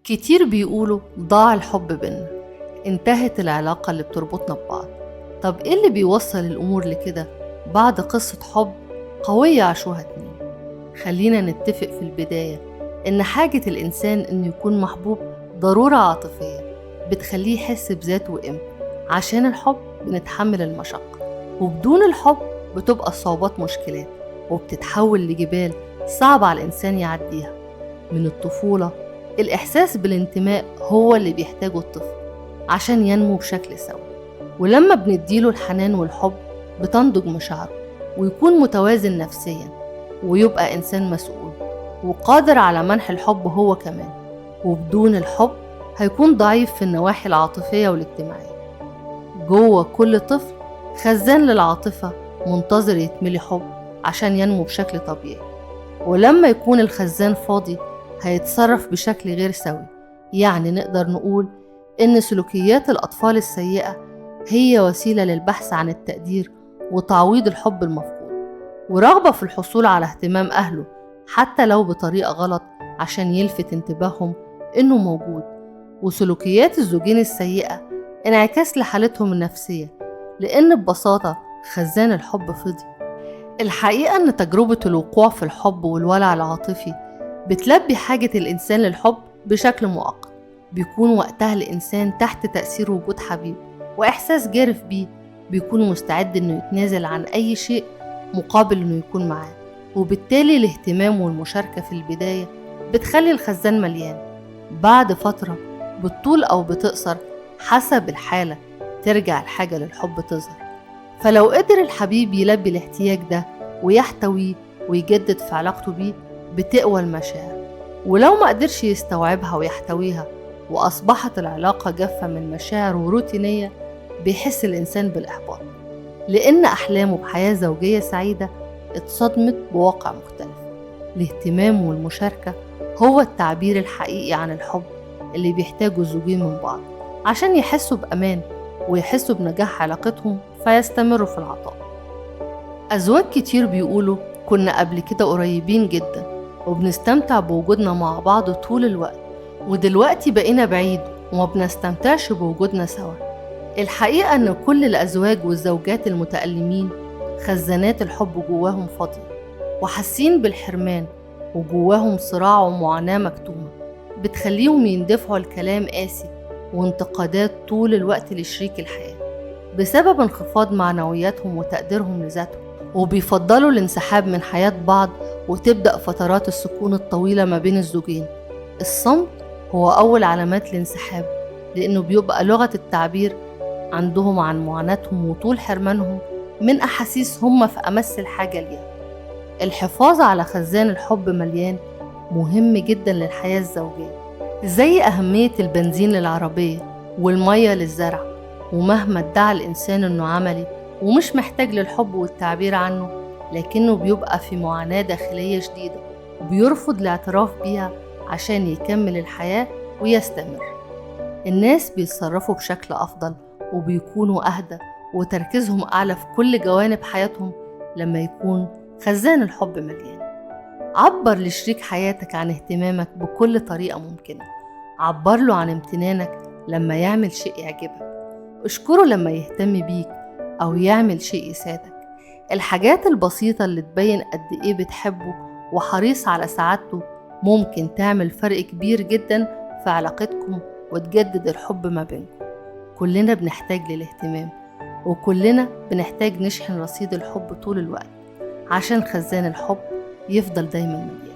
كتير بيقولوا ضاع الحب بينا، انتهت العلاقة اللي بتربطنا ببعض. طب ايه اللي بيوصل الأمور لكده بعد قصة حب قوية عاشوها اتنين؟ خلينا نتفق في البداية إن حاجة الإنسان إنه يكون محبوب ضرورة عاطفية بتخليه يحس بذاته وقيمته. عشان الحب بنتحمل المشقة، وبدون الحب بتبقى الصعوبات مشكلات وبتتحول لجبال صعب على الإنسان يعديها. من الطفولة الإحساس بالانتماء هو اللي بيحتاجه الطفل عشان ينمو بشكل سوي، ولما بنديله الحنان والحب بتنضج مشاعره ويكون متوازن نفسيا ويبقى إنسان مسؤول وقادر على منح الحب هو كمان. وبدون الحب هيكون ضعيف في النواحي العاطفية والاجتماعية. جوه كل طفل خزان للعاطفة منتظر يتملي حب عشان ينمو بشكل طبيعي، ولما يكون الخزان فاضي هيتصرف بشكل غير سوي. يعني نقدر نقول إن سلوكيات الأطفال السيئة هي وسيلة للبحث عن التقدير وتعويض الحب المفقود، ورغبة في الحصول على اهتمام أهله حتى لو بطريقة غلط عشان يلفت انتباههم إنه موجود. وسلوكيات الزوجين السيئة انعكاس لحالتهم النفسية، لأن ببساطة خزان الحب فضي. الحقيقة إن تجربة الوقوع في الحب والولع العاطفي بتلبي حاجة الإنسان للحب بشكل مؤقت. بيكون وقتها الإنسان تحت تأثير وجود حبيب وإحساس جارف بيه، بيكون مستعد إنه يتنازل عن أي شيء مقابل إنه يكون معاه، وبالتالي الاهتمام والمشاركة في البداية بتخلي الخزان مليان. بعد فترة بتطول أو بتقصر حسب الحالة ترجع الحاجة للحب تظهر. فلو قدر الحبيب يلبي الاحتياج ده ويحتويه ويجدد في علاقته بيه بتقوى المشاعر، ولو ما قدرش يستوعبها ويحتويها وأصبحت العلاقة جافة من مشاعر وروتينية بيحس الإنسان بالإحباط، لأن أحلامه بحياة زوجية سعيدة اتصدمت بواقع مختلف. الاهتمام والمشاركة هو التعبير الحقيقي عن الحب اللي بيحتاجه الزوجين من بعض عشان يحسوا بأمان ويحسوا بنجاح علاقتهم فيستمروا في العطاء. أزواج كتير بيقولوا كنا قبل كده قريبين جدا وبنستمتع بوجودنا مع بعض طول الوقت، ودلوقتي بقينا بعيد وما بنستمتعش بوجودنا سوا. الحقيقة أن كل الأزواج والزوجات المتألمين خزانات الحب جواهم فاضية وحاسين بالحرمان، وجواهم صراع ومعاناة مكتومة بتخليهم يندفعوا الكلام قاسي وانتقادات طول الوقت لشريك الحياة بسبب انخفاض معنوياتهم وتقديرهم لذاتهم، وبيفضلوا الانسحاب من حياة بعض وتبدأ فترات السكون الطويلة ما بين الزوجين. الصمت هو أول علامات الانسحاب، لأنه بيبقى لغة التعبير عندهم عن معاناتهم وطول حرمانهم من أحاسيس هم في أمس الحاجة ليها. الحفاظ على خزان الحب مليان مهم جدا للحياة الزوجية، زي أهمية البنزين للعربية والمية للزرع. ومهما ادعى الإنسان إنه عملي ومش محتاج للحب والتعبير عنه، لكنه بيبقى في معاناة داخلية شديدة وبيرفض الاعتراف بيها عشان يكمل الحياة ويستمر. الناس بيتصرفوا بشكل أفضل وبيكونوا أهدى وتركيزهم أعلى في كل جوانب حياتهم لما يكون خزان الحب مليان. عبر لشريك حياتك عن اهتمامك بكل طريقة ممكنة، عبر له عن امتنانك لما يعمل شيء يعجبك، اشكره لما يهتم بيك أو يعمل شيء يساعدك. الحاجات البسيطة اللي تبين قد إيه بتحبه وحريص على سعادته ممكن تعمل فرق كبير جدا في علاقتكم وتجدد الحب ما بينكم. كلنا بنحتاج للاهتمام، وكلنا بنحتاج نشحن رصيد الحب طول الوقت عشان خزان الحب يفضل دايما مليان.